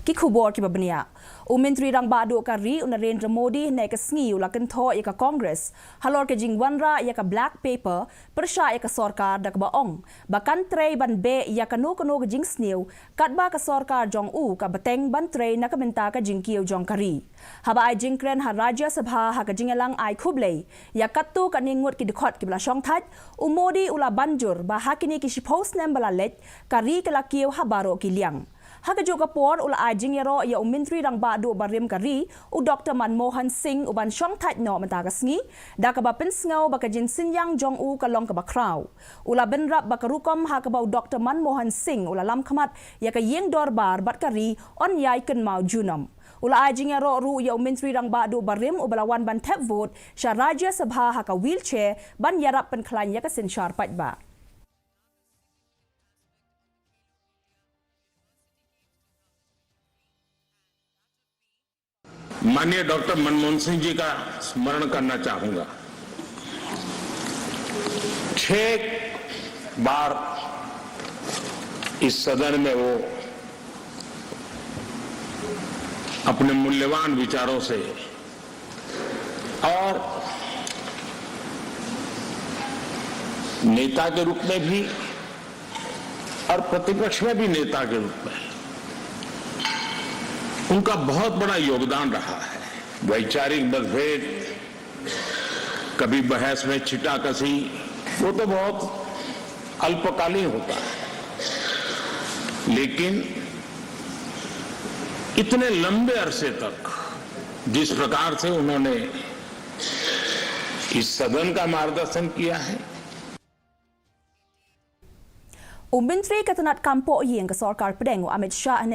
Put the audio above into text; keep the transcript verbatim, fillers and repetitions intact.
Ki khubor kiba bniah. U Myntri Rangbah Duh ka ri u Narendra Modi hynne ka sngi u la kynthoh ïa ka Congress halor ka jingwanrah ïa ka Black Paper pyrshah ïa ka sorkar da kaba ong ba kan trei ban beh ïa kano kano ka jingsniew katba ka sorkar jong u ka bteng ban trei na ka bynta ka jingkiew jong ka ri. Haba ai jingkren ha Rajya Sabha ha ka jingïalang ai khublei ïa katto katne ngut ki dkhot kiba la shongthait, u Modi u la banjur ba ha kine ki shiphew snem ba la leit, ka ri ka la kiew ha baroh ki liang. Ha kajuh ka por u la ai jingïaroh ïa u Myntri Rangbah Duh barim ka ri, u Doktor Manmohan Singh, u ban shongthait noh mynta ka sngi da kaba pynsngew ba ka jingsynñiang jong u ka long kaba khraw. U la bynrap ba ka rukom ha kaba u Doktor Manmohan Singh u la lam khmat ïa ka ïing dorbar bad ka ri yn ïai kynmaw junom. U la ai jingïaroh ruh ïa u Myntri Rangbah Duh barim uba la wan ban thep vote sha Rajya Sabha ha ka wheelchair ban ïarap pynkhlaiñ ïa ka synshar paidbah. माननीय डॉक्टर मनमोहन सिंह जी का स्मरण करना चाहूंगा। छह बार इस सदन में वो अपने मूल्यवान विचारों से और नेता के रूप में भी और प्रतिपक्ष में भी नेता के रूप में उनका बहुत बड़ा योगदान रहा है। वैचारिक मतभेद, कभी बहस में छिटाकशी, वो तो बहुत अल्पकालीन होता है, लेकिन इतने लंबे अरसे तक जिस प्रकार से उन्होंने इस सदन का मार्गदर्शन किया है, U Myntri ka tnad kam poh ïing ka sorkar pdeng u Amit Shah hynne